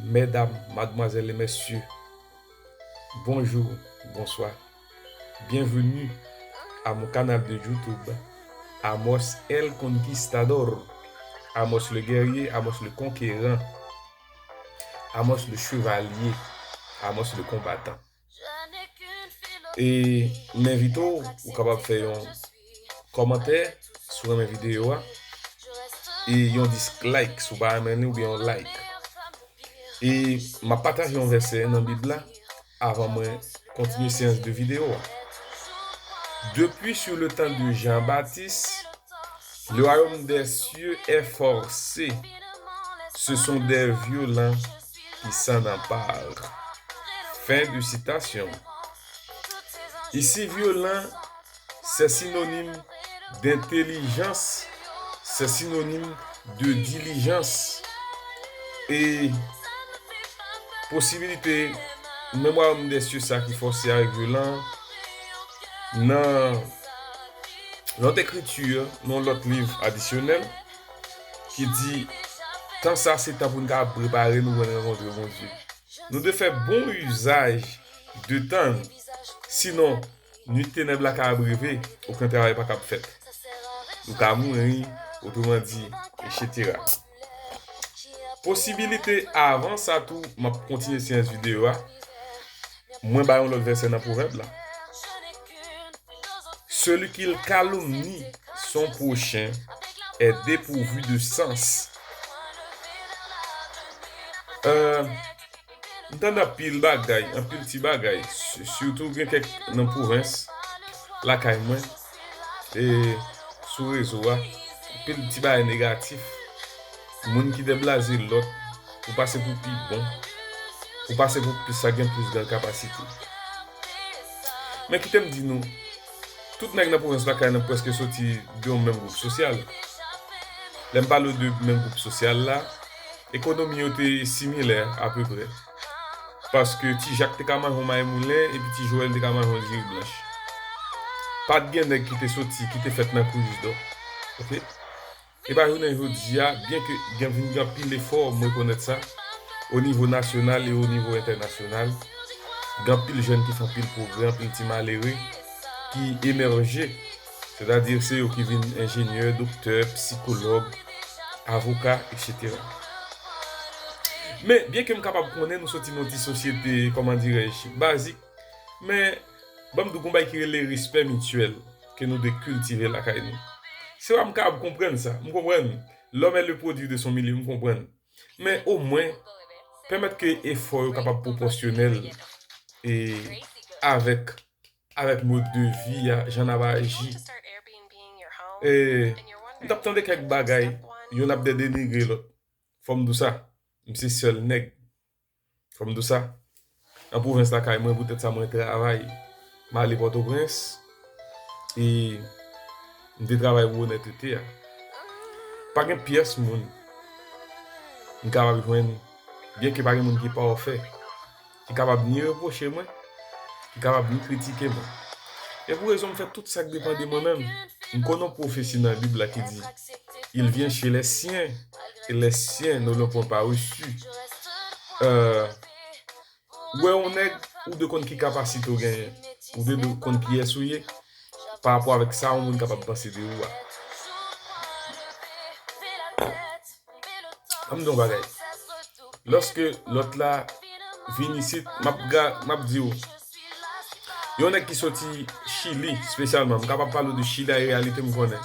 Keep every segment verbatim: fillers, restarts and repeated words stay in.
Medam, madmwazèl e mesye, bonjou, bonswa. Bienvenue à mon canal de YouTube, Amos el Conquistador, Amos le guerrier, Amos le conquérant, Amos le chevalier, Amos le combattant. E m envite w, ou kapab fè yon kòmantè si w renmen videyo a, e yon dislike si w pa renmen li, oubyen yon like. E m ap pataje yon vèsè nan Bib la avan mwen kontinye seyans de videyo a. Depuis sur le temps de Jean-Baptiste, le royaume des cieux est forcé. Ce sont des violents qui s'en emparent. Fin de citation. Ici, violent, c'est synonyme d'intelligence, c'est synonyme de diligence. E posibilite menm wayòm dèsye sa ki fòse avèk vyolan nan lòt ekriti, nan lòt liv adisyonèl, ki di, tan sa se tan pou n ka prepare nou pou n rankontre Bondye. Nou dwe fè bon izaj de tan, sinon, nwit tenèb la ka ap rive, okenn travay pa ka ap fèt. Nou ka mouri, otreman di, etsetera. Posibilite avan sa tou, m ap kontinye seyans videyo a. Mwen ba yon lòt vèsè nan Pwovèb la. Celui qui calomnie son prochain est dépourvu de sens. Euh, M tande anpil bagay, anpil ti bagay, si- sitou gen kèk nan pwovens, lakay mwen, e sou rezo a, anpil ti bagay negatif. Moun ki deblaze lòt pou pase pou pi bon, pou pase pou plis sa gen plis gran kapasite. Men kite m di nou, tout nèg nan pwovens lakay nou prèske soti de yon menm gwoup sosyal. Lè m pale w de menm gwoup sosyal la, ekonomi yo te similè apeprè. Paske Ti Jak te ka manje yon may moulen epi Ti Jowèl te ka manje yon diri blanch. Pa t gen nèg ki te soti, ki te fèt nan Kouridò. Oke? E pa jounen jodi a, byenke gen vin gen anpil efò, m rekonèt sa, o nivo nasyonal e o nivo entènasyonal, gen anpil jèn ki fè anpil pwogrè, anpil ti malere ki emèje, sètadi se yo ki vin enjenyè, doktè, sikològ, avoka, etsetera. Men, byenke m kapab konnen nou soti nan yon ti sosyete, kòman dirèj, bazik, men ban m di w gon bagay ki rele respè mityèl ke nou dwe kiltive lakay nou. Se pa m kapab konprann sa, m konprann. L'homme est le produit de son milieu, m konprann. Men omwen, pèmèt ke efò yo kapab pwopòsyonèl e avèk, avèk mòd de vi a, jan n ap aji. E m t ap tande kèk bagay, youn ap de denigre lòt. Fò m di w sa, m se sèl nèg. Fò m di w sa, nan pwovens lakay mwen, poutèt sa mwen travay. M ale Pòtoprens, e m te travay pou onètete a. Pa gen pyès moun m kapab jwenn, byenke pa gen moun ki pafè, ki kapab ni repwoche mwen, ki kapab ni kritike mwen. E pou rezon m fè tout sa k depann de mwen menm. M konnen yon pwofesi nan Bib la ki di, il vient chez les siens, et les siens ne l'ont point reçu. Euh, ou wè yon nèg, ou dwe konn ki kapasite w genyen. Ou dwe konn kiyès ou ye, pa rapò avèk sa yon moun kapab panse de ou a. Ban m di yon bagay. Lòske lòt la vin isit, m ap ga- m ap di w, yon nèg ki soti Chili, espesyalman, m kapab pale w de Chili a, e reyalite m konnen.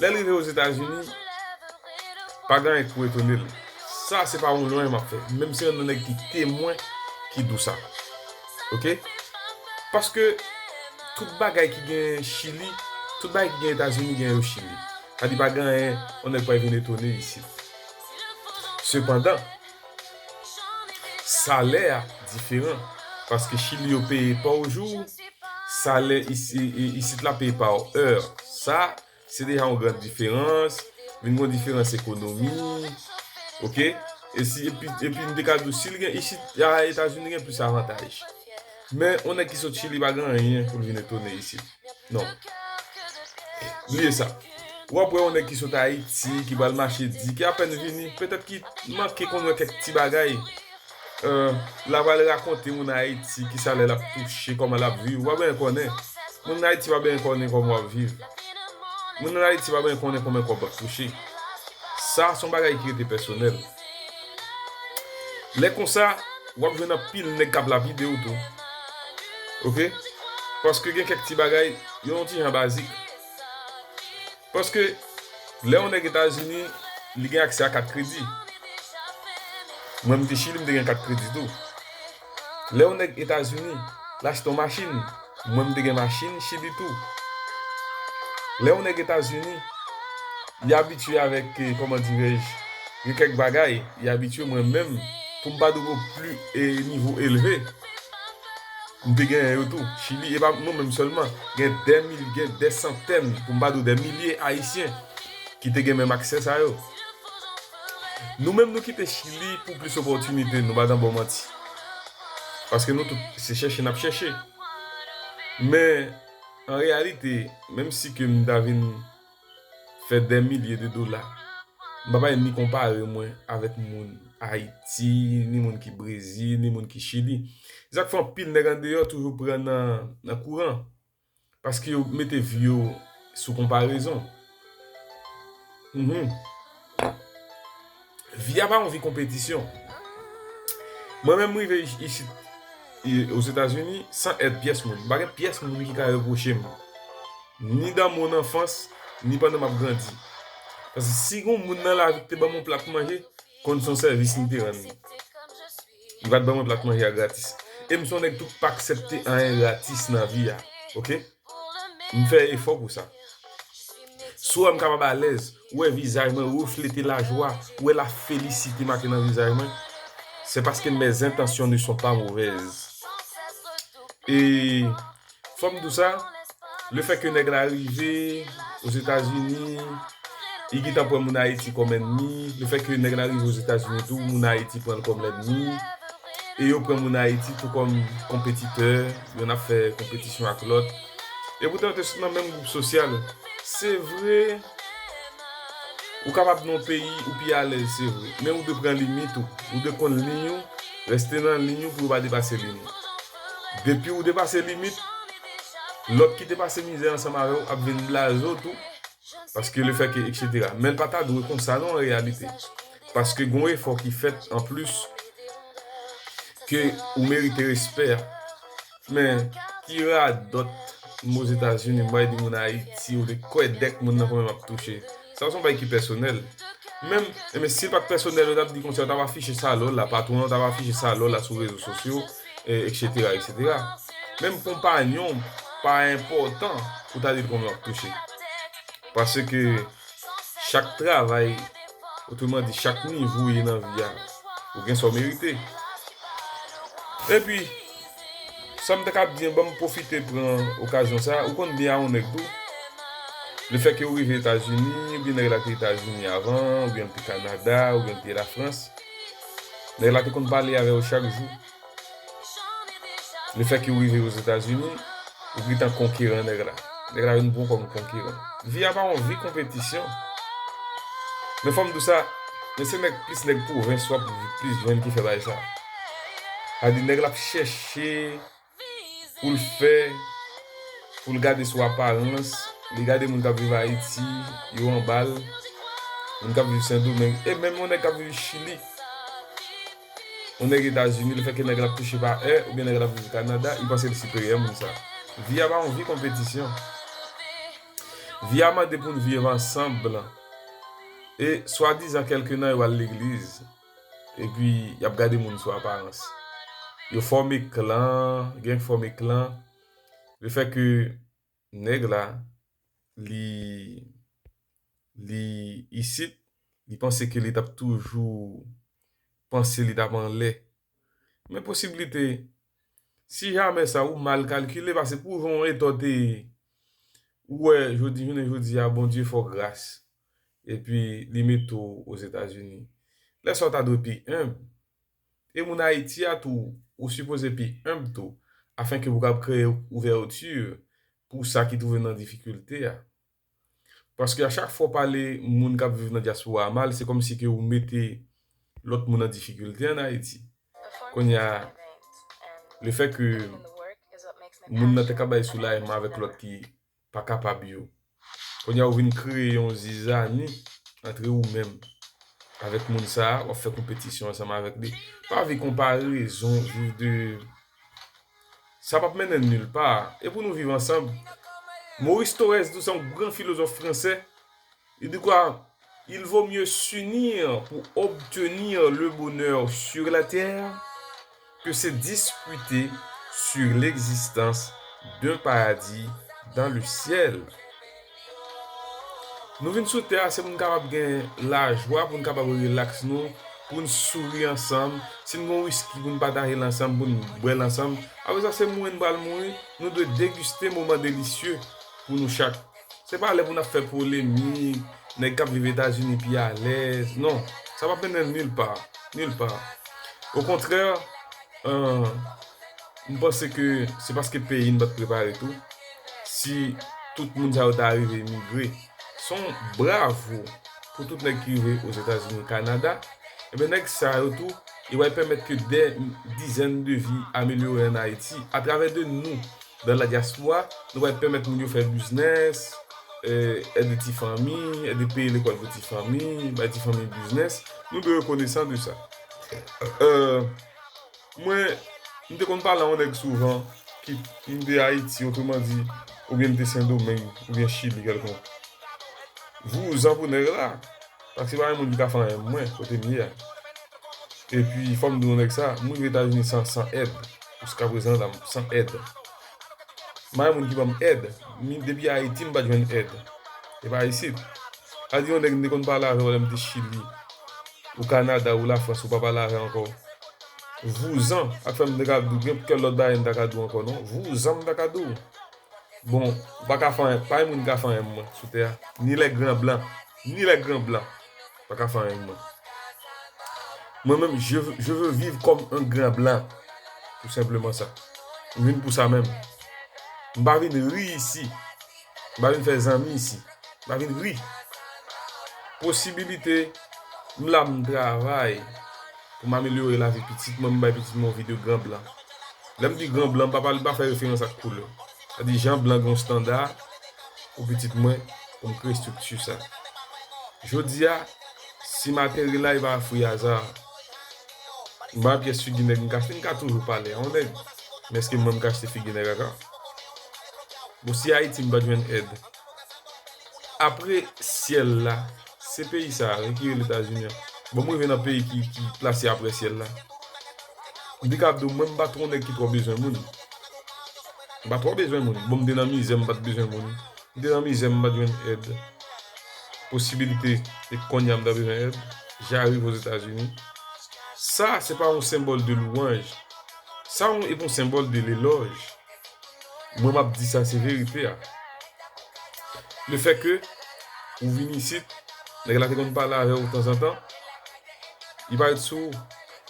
Lè l rive Ozetazini, pa gen anyen k pou etone l. Sa, se pa yon lwen m ap fè. Menm se yon nèg ki temwen ki di w sa. Oke? Paske tout bagay ki gen Chili, tout bagay ki gen Etazini, gen yo Chili. Sa di pa gen anyen, yon nèg pral vin etone isit. Sepandan, salè a diferan. Paske Chili yo peye pa jou, salè isi, i- isit la peye pa è. Sa, se deja yon gran diferans. Vin gen yon diferans ekonomi. Oke? E si, epi, epi m te ka di w, si l gen isit, a Etazini gen plis avantaj. Men, yon nèg ki sot Chili pa gen anyen pou l vin etone isit. Non. Bliye sa. W ap wè yon nèg ki sot Ayiti, ki pral mache di, ki apèn vini, petèt ki manke konn wè kèk ti bagay. Euh, l a pral rakonte moun Ayiti ki salè l ap touche, kòman l ap viv. W a byen konnen. Moun Ayiti pa byen konnen kòman w ap viv. Moun Ayiti pa byen konnen konbyen kòb w ap touche. Sa, se yon bagay ki rete pèsonèl. Lè konsa, w ap jwenn anpil nèg k ap lapide w tou. Oke? Paske gen kèk ti bagay, yo yon ti jan bazik. Paske lè yon nèg Etazini, li gen aksè a kat kredi. Mwen, m te Chili, m te gen kat kredi tou. Lè yon nèg Etazini, l achte yon machin, mwen, m te gen machin Chili tou. Lè yon nèg Etazini, li abitye avèk, eh, kòman dirèj, gen kèk bagay, li abitye, mwen menm, pou m pa di w pli, eh, nivo elve. M te genyen yo tou. Chili, e pa nou menm sèlman. Gen dè mil, gen dè santèn, pou m pa di w dè milye Ayisyen ki te gen menm aksè sa yo. Nou menm, nou kite Chili pou plis opòtinite, nou pa t anba w manti. Paske nou tout, se chèche n ap chèche. Men, an reyalite, menm si ke m ta vin fè dè milye de dola, m pa pral ni konpare mwen avèk moun Ayiti, ni moun ki Brezil, ni moun ki Chili. Se sa k fè anpil nèg andeyò toujou pran nan, nan kouran. Paske yo mete vi yo sou konparezon. Mhm. Vi a pa yon vi konpetisyon. Mwen menm, m rive isit, i- Ozetazini, san èd pyès moun. M pa gen pyès moun ki ka repwoche m. Ni dans mon enfance, ni pandan m ap grandi. Paske si gon moun nan lavi ki te ban m yon plat manje, konn se yon sèvis m te rann li. Li pa t ban mwen plat manje a gratis. E m se yon nèg tou k pa aksepte anyen gratis nan vi a. Oke? M fè efò pou sa. Si w wè m kapab alèz, ou wè vizaj mwen reflete lajwa, ou wè lafelisite make nan vizaj mwen, c'est parce que mes intentions ne sont pas mauvaises. E fò m di w sa, lefètke nèg la rive Ozetazini, li gentan pran moun Ayiti kòm ènmi, lefètke nèg la rive Ozetazini tou, moun Ayiti pran l kòm lènmi, e yo pran moun Ayiti tou kòm konpetitè, youn ap fè konpetisyon ak lòt. E poutan, yo te sot nan menm gwoup sosyal. Se vre, ou kapab nan yon peyi, ou pi alèz, se vre. Men ou dwe pran limit ou. Ou dwe konn liy ou, reste nan liy ou pou yo pa depase liy ou. Depi ou depase limit, lòt ki te pase mizè ansanm avè w ap vin blaze w tou. Paske lefètke, etsetera. Men l pa ta dwe konsa non, an reyalite. Paske gon efò ki fèt anplis ke ou merite respè a. Men, ki radòt m Ozetazini, m bay di moun Ayiti, ou te kwè dèk moun nan konbyen m ap touche. Sa se yon bagay ki pèsonèl. Menm, enben, si l pa t pèsonèl, yo t ap di konsa, yo t ap afiche sa lò la, patwon an t ap afiche sa lò la sou rezo sosyo, e, etsetera, etsetera. Menm konpayon pa enpòtan pou ta di l konbyen w ap touche. Paske chak travay, otreman di, chak nivo w ye nan vi a, ou gen sa w merite. Epi, sa m ta kab di, ban m pwofite pran okazyon sa, ou konn byen a yon nèg tou. Lefètke ou rive Etazini, oubyen nèg la te Etazini avan, oubyen l te Kanada, oubyen l te Lafrans, nèg la te konn pale avè w chak jou. Lefètke ou rive Ozetazini, ou gentan konkeran nèg la. Nèg la vin pran w kòm konkeran. Vi a pa yon vi konpetisyon. Men fò m di w sa, men se nèg, plis nèg pwovens w ap plis jwenn ki fè bagay sa. Sa di nèg la ap chèche pou l fè, pou l gade sou aparans, li gade moun k ap viv Ayiti, yo anba l, moun k ap viv Sendomeng, e menm yon nèg k ap viv Chili, yon nèg Etazini, lefètke nèg la ap touche pa è, oubyen nèg la ap viv Kanada, li panse l siperyè moun sa. Vi a pa yon vi konpetisyon. Vi a mande pou n viv ansanm. E swadizan kèlke nan yo al legliz, epi y ap gade moun sou aparans. Yo fòme klan, gen k fòme klan. Lefètke nèg la, li, li isit, li panse ke li t ap toujou panse li t ap anlè. Men posiblite, si jamè sa ou mal kalkile, paske pou jan w eta w te ye, ou wè jodi, jounen jodi a, Bondye fè w gras, epi li mete w Ozetazini. Lè sa w ta dwe pi enb. E moun Ayiti a tou, ou sipoze pi enb tou, afenke pou kab kreye ouvèti pou sa ki twouve nan difikilte a. Paske a chak fwa w pale moun k ap viv nan dyaspora a mal, se kòmsi ke ou mete lòt moun an difikilte ann Ayiti. Kounye a, lefètke moun nan te ka bay soulajman avèk lòt ki pa kapab yo, kounye a ou vin kreye yon zizani antre ou menm avèk moun sa a, w ap fè konpetisyon ansanm avèk li. Pa viv konparezon, viv de Sa p ap mennen n nil pa. E pou nou viv ansanm. Maurice Thorez tou se yon gran filozòf fransè. Li di kwa? Il vaut mieux s'unir pour obtenir le bonheur sur la terre que se disputer sur l'existence d'un paradis dans le ciel. Nou vin sou tè a, se pou n kapab gen lajwa, pou n kapab rilaks nou, pou n souri ansanm. Si n gen yon wiski, pou n pataje l ansanm, pou n bwè l ansanm. Apre sa, se mouri n pral mouri. Nou dwe degiste moman delisye pou nou chak. Se pa lè pou n ap fè polemik, nèg k ap viv Etazini pi alèz. Non, sa p ap mennen n nil pa, nil pa. Okontrè, euh, m panse ke se paske peyi n pa t prepare tou. Si tout moun sa yo ta rive emigre, se yon bravo pou tout nèg ki rive Ozetazini, Kanada. Ebyen, nèg sa yo tou, yo pral pèmèt ke dè dizèn de vi amelyore ann Ayiti, atravè de nou, dans la diaspora, nou pral pèmèt moun yo fè biznès, eh, ède ti fanmi, ède peye lekòl pou ti fanmi, bay ti fanmi biznès. Nou dwe rekonesan de sa. Euh, Mwen, m te konn pale a yon nèg souvan ki m te Ayiti, otreman di, oubyen m te Sendomeng, oubyen Chili kèlkonk. Vouzan pou nèg la, paske pa gen moun ki ka fè anyen pou mwen, kote m ye a. Epi, fò m di w nèg sa, m rive Etazini san, san èd. Jiskaprezan la, san èd. M pa gen moun ki ban m èd. Mi-, depi Ayiti, m pa t jwenn èd. E pa isit. Sa di yon nèg m te konn pale avè w lè m te Chili, ou Kanada, ou Lafrans, ou pa pale avè ankò. Vouzan, ak fè m te ka di w, gen kèl lòt bagay m ta ka di w ankò non. Vouzan m ta ka di w. Bon, ou pa ka fè anyen, pa gen moun ki ka fè anyen mwen sou tè a. Ni les grands blancs, ni les grands blancs pa ka fè anyen mwen. Mwen menm, je, je veux vivre comme un grand blanc. Tou senpleman sa. M vin pou sa menm. M pa vin ri isi. M pa vin fè zanmi isi. M pa vin ri. Posibilite, m la m travay pou m amelyore lavi pitit mwen, m bay pitit mwen yon vi de gran blan. Lè m di gran blan, m pa pale, m pa fè referans ak koulè. Sa di jan blan gen yon standa pou pitit mwen, pou m kreye estrikti sa. Jodi a, si m ateri la, e pa fwi aza. M pa pyès figi nèg m ka achte, m ka toujou pale a yon nèg. Men èske mwen m ka achte figi nèg ankò? Bon, si Ayiti m pa t jwenn èd. Apre syèl la, se peyi sa a, wi, ki rele Etazini an. Bon, m rive nan peyi ki, ki plase apre syèl la. M te kab di w, mwen m pa t yon nèg ki twò bezwen moun. M pa twò bezwen moun. Bon, m te nan mizè, m pa t bezwen moun. M te nan mizè, m pa t jwenn èd. Posibilite, e kounye a m ta bezwen èd. J'arrive aux États-Unis. Sa, se pa yon senbòl de louwanj. Sa, yon, e pa yon senbòl de lelòj. Mwen, m ap di sa, se verite a. Lefètke ou vin isit, nèg la te konn pale avè w tanzantan, li parèt sou ou.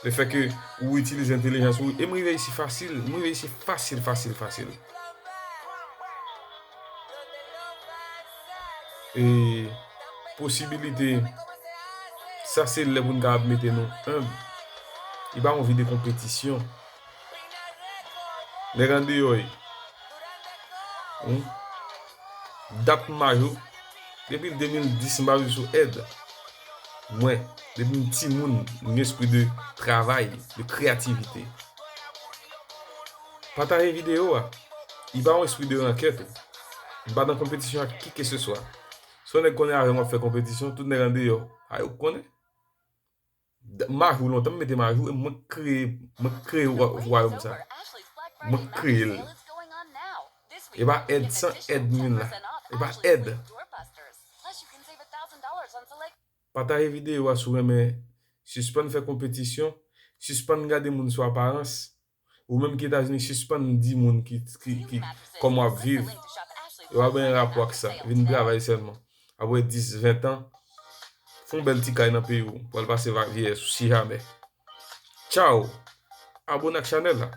Lefètke ou itilize entèlijans ou, e m rive isi fasil, m rive isi fasil, fasil, fasil. E posibilite, sa se lè pou n kapab mete nou enb. Li pa yon vi de konpetisyon. Nèg andeyò, wi. Hmm? Dat m a jou. Depi de mil dis, m pa viv sou èd. Mwen, depi m timoun, m gen espri de travay, de kreyativite. Pataje videyo a. Li pa yon espri de rankèt. M pa nan konpetisyon ak ki ke se swa. Si yon nèg konnen avè m w ap fè konpetisyon, tout nèg andeyò, a yo k konnen. D-, m ajou lontan, m mete m ajou, e mwen k kreye, mwen k kreye wa-, wayòm sa. Mwen k kreye l. E pa èd, san èd m vin la. E pa èd. Pataje videyo a si w renmen. Sispann fè konpetisyon. Sispann gade moun sou aparans. Ou menm ki Etazini, sispann di moun ki, ki, ki, kòman w ap viv. Yo pa gen rapò ak sa. Vin travay sèlman. Apre dis, ven tan, fè yon bèl ti kay nan peyi w. Pou al pase va-, vyeyès ou si jamè. Tchaw! Abone ak chanèl la.